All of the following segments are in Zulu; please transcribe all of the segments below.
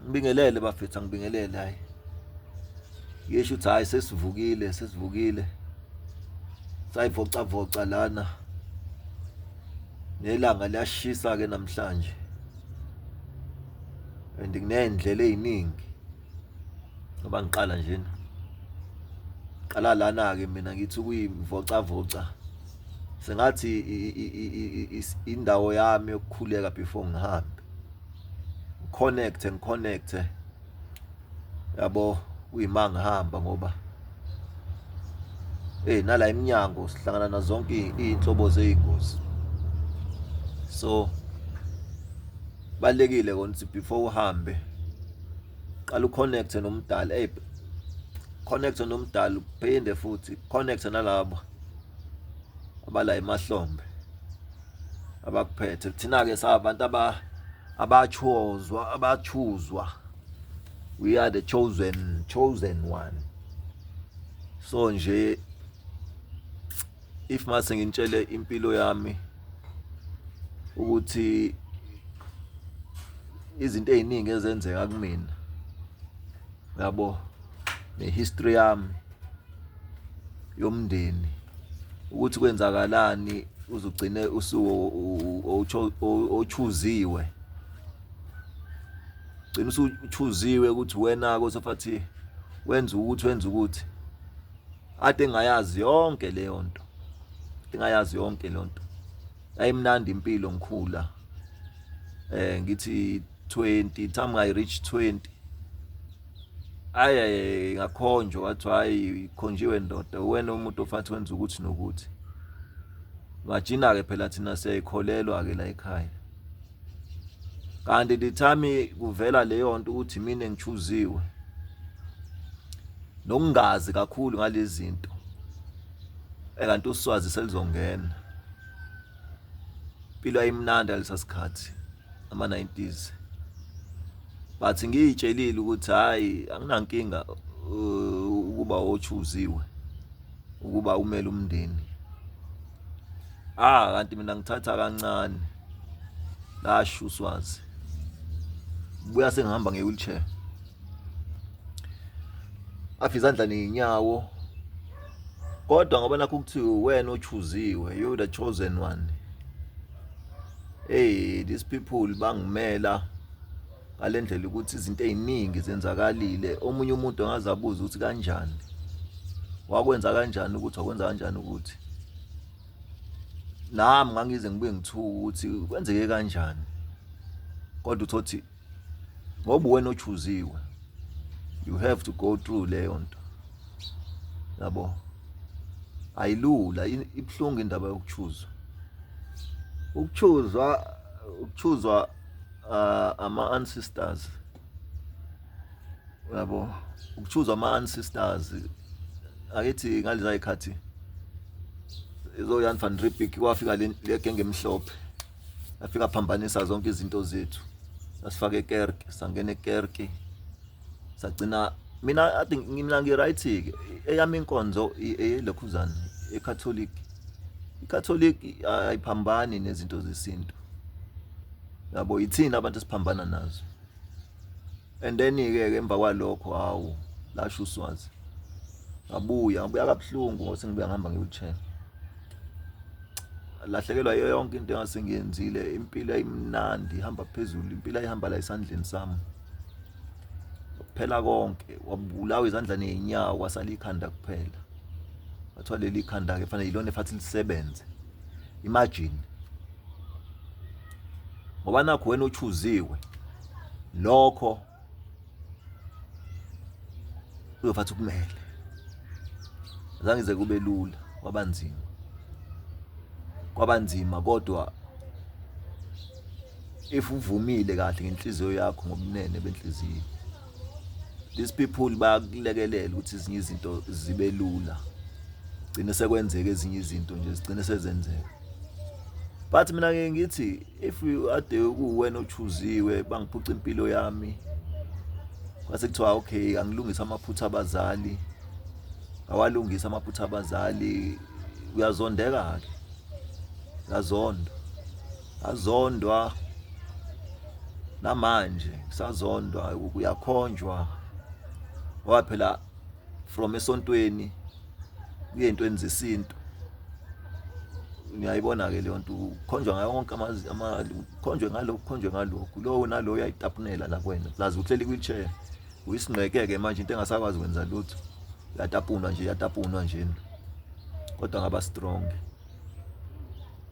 Ngibingelele bafethu, angibingelele hayi. Ngisho ukuthi hayi sesivukile, sesivukile. Sayivocavoca lana. Nelanga liyashisa ke namhlanje. And kunendlela eziningi. Ngoba ngiqala nje. Qala lana ke mina ngithi ukuyivocavoca. Sengathi indawo yami yokukhuleka before ngihambe. Ngiconnect ngiconnect yabo kuyima ngihamba ngoba eh nala eminyango sihlangana nazo zonke izinhlobo zezingozi. So balekile kona ukuthi before uhambe qala uconnect nomdali, hey connect nomdali uphinde futhi connect nalabo abala emahlombe abakuphethe. Thina-ke sabantu abachozwa abachuzwa, we are the chosen one. So nje if mase ngintshele impilo yami ukuthi izinto eziningi ezenzeka kumina yabo, nehistory yami yomndeni ukuthi kwenzakalani uzugcine usu ochuziwe, gcina usuchuziwe ukuthi wena ke sofathi wenza ukuthi wenza ukuthi ade ngayazi yonke leyo nto, ingayazi yonke leyo nto. Yayimnandi impilo ngikhula, ngithi 20 time I reach 20 ayi ngakhonjwa wathi hayi khonjiwe ndoda, wena umuntu ofathi wenza ukuthi nokuthi. Imagine ke phela thina siyayikholelwa ke la ekhaya, kanti the time kuvela leyo nto ukuthi mina ngichuziwe nokungazi kakhulu ngalezi zinto, ekanti uswazi selizongena. Impilo ayimnandi ngalesa sikhathi ama 90s, but ngiyitshelile ukuthi hayi anginankinga ukuba ochuziwe ukuba umele umndeni. Ah kanti mina ngithatha kancane lasho uswazi, buya sengihamba nge-wheelchair, afa izandla ney'nyawo, kodwa ngoba nakho kuthiwa wena ochuziwe, you the chosen one. Hey, these people bangimela ngale ndlela ukuthi izinto eziningi zenzakalile. Omunye umuntu angaze abuze ukuthi kanjani wakwenza kanjani ukuthi wakwenza kanjani ukuthi nami ngangize ngibuye ngithuka ukuthi kwenzeke kanjani, kodwa uthothi ngoba wena ochuziwe you have to go through leyo nto yabo. Ayilula, ibuhlungu indaba yokuchuzwa, ukuchuzwa ukuchuzwa ama ancestors yabo, ukuchuzwa ama ancestors. Akithi ngaleza ikhathi izoyan van Riebeeck kwafika le genge emhlophe, yafika phambanisa zonke izinto zethu, sasifaka ekerke, sangena ekerke, sagcina mina I think mina ngi-right ke, eyami inkonzo eyelokhuzana eCatholic. iCatholic ayiphambani nezinto zesintu yabo, ithina abantu esiphambana nazo. And then ke emva kwalokho hawu lasho uswazi, ngabuya ngabuya kabuhlungu ngoba sengibuya ngihamba nge-wheelchair, lahlekelwa yiyo yonke into engasengiyenzile. Impilo ayimnandi ihamba phezulu, impilo ayihamba la esandleni sami kuphela konke, wabulawa izandla nezinyawo kwasala ikhanda kuphela. Kwathiwa leli khanda ke fanele ilona efathi lisebenze. Imagine ngoba nakho wena ochuziwe lokho uyofathi kumele zange ize kube lula, kwabanzima kwabanzima, kodwa if uvumile kahle ngenhliziyo yakho ngobunene benhliziyo, these people bayakulekelela ukuthi ezinye izinto zibe lula, gcine sekwenzeka ezinye izinto nje zigcine sezenzeka. But mina ngeke ngithi if ade kuwena ochuziwe, bangiphuca impilo yami, kwase kuthiwa okay angilungise amaphutha abazali, awalungisa amaphutha abazali, uyazondeka ke, uyazondwa, azondwa. Namanje kusazondwa, uyakhonjwa ngoba phela from esontweni kuye entweni zesintu. Niyayibona-ke leyo nto, ukhonjwa ngayo wonke ukhonjwe ngalokhu, ukhonjwe ngalokhu, lowo nalowo uyayitapunela la kuwena, plus uhleli kwi-wheelchair, uyisinqeke-ke manje into engasakwazi kwenza lutho, uyatapunwa nje, uyatapunwa nje, kodwa ngaba strong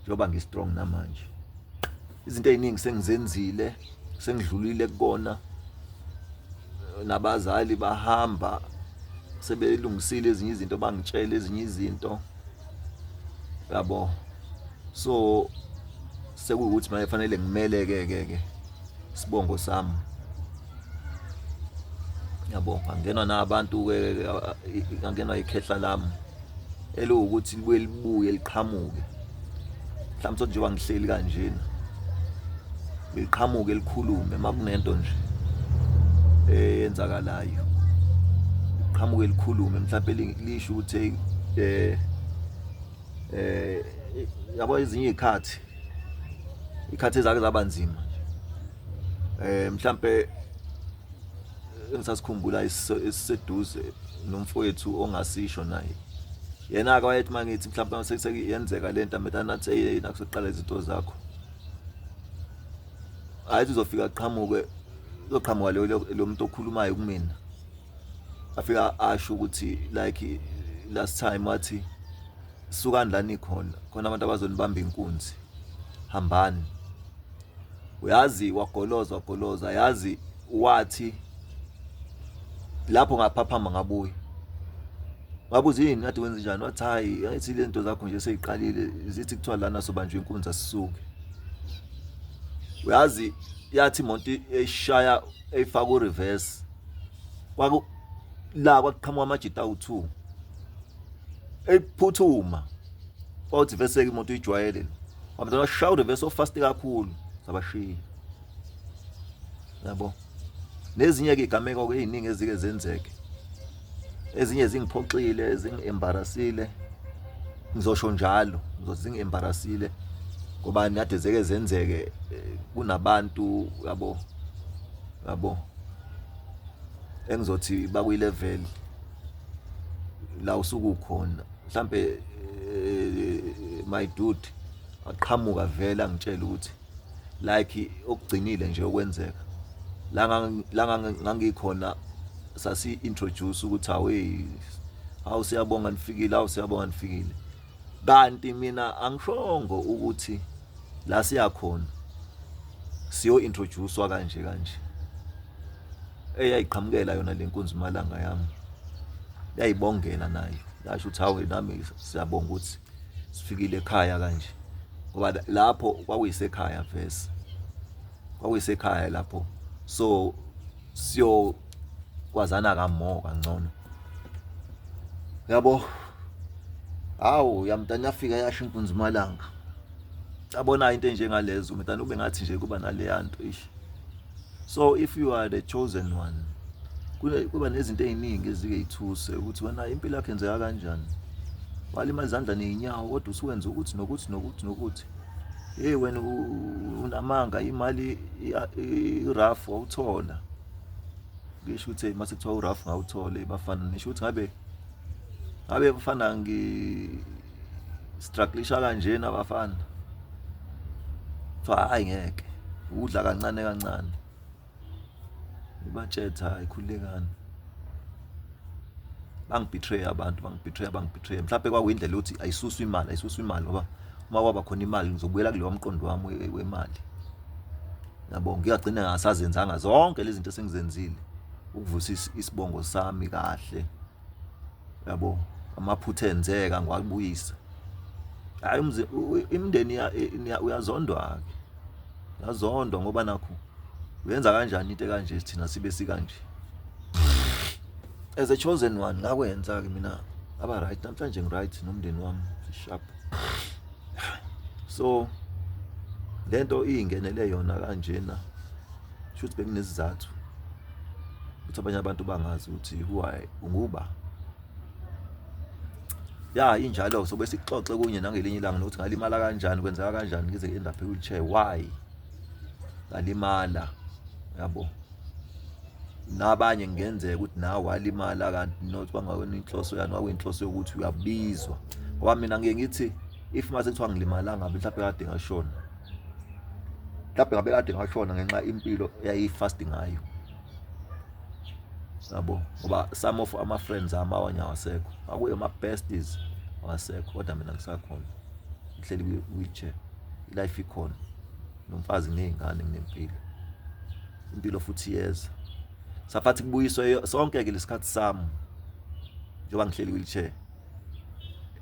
njengoba ngi-strong namanje. Izinto ey'ningi sengizenzile, sengidlulile kukona, nabazali bahamba sebelungisile ezinye izinto, bangitshela ezinye izinto, yabo. So sekuwukuthi manje fanele ngimele-ke ke ke isibongo sami, yabo. Ngangenwa nabantu-ke, ngangenwa ikhehla lami eluwukuthi libuye libuye liqhamuke, mhlawumbe sothi njengoba ngihleli kanjena liqhamuke likhulume uma kunento nje eyenzakalayo, liqhamuke likhulume, mhlawumbe lisho ukuthi yabo ezinye izikhathi, ikhathi ezake zaba nzima nje, mhlambe engisasikhumbula esiseduze nomfowethu ongasisho naye, yena-ke wayethi uma ngithi mhlawumbe sekuyenzeka le nto ametana athi eyi nakusoqala izinto zakho, hayi uzofika aqhamuke, uzoqhamuka lo muntu okhulumayo kumina, afika asho ukuthi like last time wathi sukani la nikhona, khona abantu abazonibamba inkunzi, hambani. Uyazi wagoloza, wagoloza, yazi wathi lapho ngaphaphama ngabuya, ngabuza yini kade wenze njani, wathi hayi ayithi le nto zakho nje seyiqalile, zithi kuthiwa lana sobanjwe inkunzi asisuke. Uyazi yathi imoto eshaya eyifaka u-reverse, kwaku la kwakuqhamuka amajita awu-2 ephuthuma, kwathi vese imoto ijwayele, wabona washaya u-reverse ofast kakhulu, sabashiya, yabo. Nezinye-ke igameko-ke ey'ningi ezike zenzeke, ezinye zingiphoxile, zingi-embarrassile, ngizosho njalo, ngizothi zingi-embarrassile ngoba nade zeke zenzeke kunabantu, yabo, yabo, engizothi bakwi-level la usukukhona, mhlambe my dude aqhamuka vele angitshela ukuthi like okugcinile nje okwenzeka la la ngangikhona, sasi introduce ukuthi awe, hawu siyabonga nifikile, hawu siyabonga nifikile, kanti mina angishongo ukuthi la siyakhona siyo introducewa kanje kanje. Eyayiqhamukela yona le nkunzi malanga yami, yayibongela nayo, yasho ukuthi hawu nami siyabonga ukuthi sifikile ekhaya kanje, ngoba lapho kwakuyisekhaya vese, kwakuyisekhaya lapho, so siyo kwazana kamo kangcono, yabo. Hawu yamntana, yafika yasho inkunzi malanga, yabona into enjengalezo mntana, ube ngathi nje kuba naleya nto ish. So if you are the chosen one, kuba nezinto ey'ningi ezike y'thuse ukuthi wena impilo yakho yenzeka kanjani, walima izandla ney'nyawo kodwa usuwenza ukuthi nokuthi nokuthi nokuthi, hey wena unamanga, imali i-rough wawuthola, ngisho ukuthi mase kuthiwa u-rough ngawuthola bafana, nisho ukuthi ngabe ngabe bafana ngi strugglisha kanjena abafana, kuthiwa hayi ngeke, udla kancane kancane, ibatshetha hayi khululekani. Bangibetray abantu, bangibetray, bangibetray. Mhlawumbe kwakuyindlela yokuthi ayisuswe imali, ayisuswe imali, ngoba uma kwaba khona imali ngizobuyela kuleyo mqondo wami wemali, yabo. Ngiyagcina ngasazenzanga zonke lezi zinto esengizenzile ukuvusa isibongo sami kahle, yabo. Amaphutha enzeka ngiwabuyisa. Hayi umzi, imindeni uyazondwa-ke, uyazondwa ngoba nakho uyenza kanjani into ekanje, thina sibe sikanje. As a chosen one ngakwenza-ke mina, aba right namhlanje, ngi-right nomndeni wami, sharp. So lento iyingenele yona kanjena, shuthi bekunesizathu ukuthi abanye abantu bangazi ukuthi who I unguba. Ya injalo, sobe sixoxe kunye nangelinye ilanga nokuthi ngalimala kanjani, kwenzeka kanjani ngize end up e-wheelchair, why ngalimala. Yabo, nabanye kungenzeka ukuthi nawe walimala kanti not kwangawena inhloso yani, kwakuyinhloso yokuthi uyabizwa. Ngoba mina ngike ngithi if mase kuthiwa ngilimalanga ngabe mhlawumbe kade ngashona, mhlawumbe ngabe kade ngashona ngenxa impilo yayifast ngayo, yabo. Ngoba some of ama friends ami awanye awasekho, akuye ama besties awasekho, kodwa mina ngisakhona, ngihleli kwi-wheelchair, i-life ikhona, nomfazi ney'ngane, nginempilo, impilo futhi iyeza. Safathi kubuyiswe sonke-ke lesikhathi sami njengoba ngihleli wheelchair,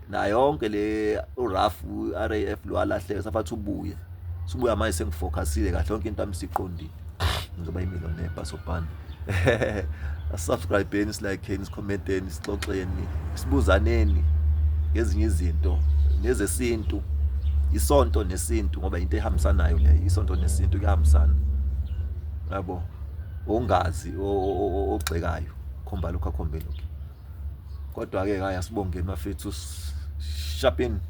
nayo yonke le uRAF RAF lo alahleka, safathi ubuye, sibuya manje sengifocusile kahle, yonke into yami siqondile, ngizoba imillionaire bhasobhani. Asubscribeni, silikeni, sikhomenteni, sixoxeni, sibuzaneni ngezinye izinto nezesintu, isonto nesintu, ngoba into ehambisanayo leyo, isonto nesintu kuyahambisana, yabo. Ongazi ogxekayo khomba lokho, akhombe lokho, kodwa-ke hayi, asibongeni bafethu, shapini.